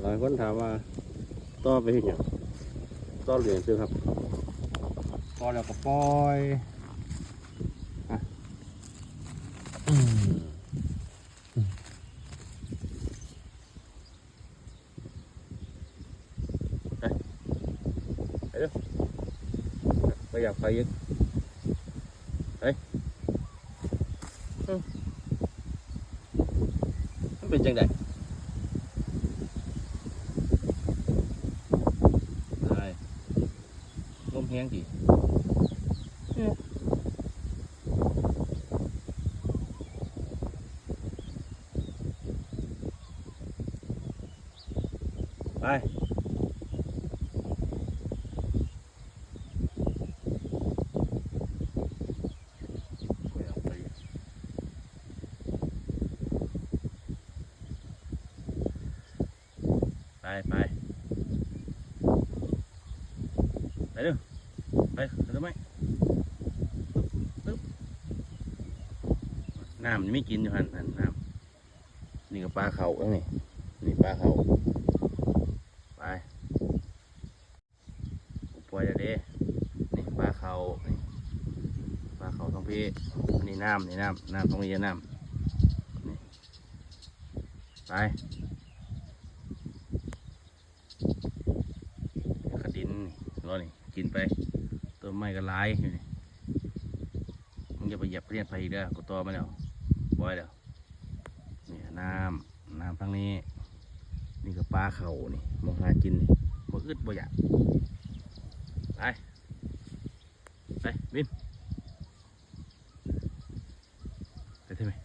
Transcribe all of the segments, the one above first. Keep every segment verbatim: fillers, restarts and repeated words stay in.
หลายคนถามว่า ต่อไปเฮ็ดหยัง ต่อเลี้ยงซื่อครับ ต่อแล้วก็ปล่อย อ่ะ อืม อืม ไป ไปเด้อ ไปอยากไปอีก ไป อืม มันเป็นจังได๋ ไป ลมแฮงติ อืม ไป ไป ไป ไปเร็ว ไป ขึ้นต้นไม้ ปึ๊บ ปึ๊บ น้ำนี่มีกินอยู่หั่น หั่นน้ำ นี่ก็ปลาเขาทั้งนี้ นี่ปลาเขา ไป ปล่อยแล้วเด้ นี่ปลาเขา นี่ ปลาเขาทั้งพี่ อันนี้น้ำ นี่น้ำ น้ำตรงนี้น้ำ นี่ ไป กระดินนี่ รอนี่ กินไป ต้นไม้ก็หลายอยู่นี่ มึงอย่าไปเหยียบเลียนไผอีกเด้อ กูต่อมาแล้ว ปล่อยแล้ว นี่น้ำ น้ำทางนี้ นี่ก็ปลาเขานี่ มองหากินนี่ บ่อึดบ่อยาก ไป ไป บิน ไปเถอะแม่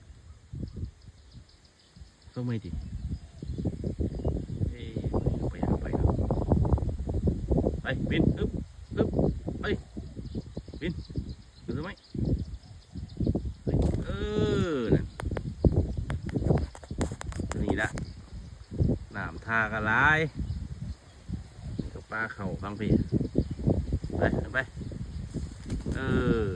ส่งมือติ เอ้ย ไปหาไปเนาะ ไป บิน อึ๊บ อึ๊บ ไป บิน อยู่ตรงไหน เออ นั่น ตัวนี้ละ น้ำท่าก็หลาย นี่ก็ปลาเขาฟังพี่ ไป ไป เออ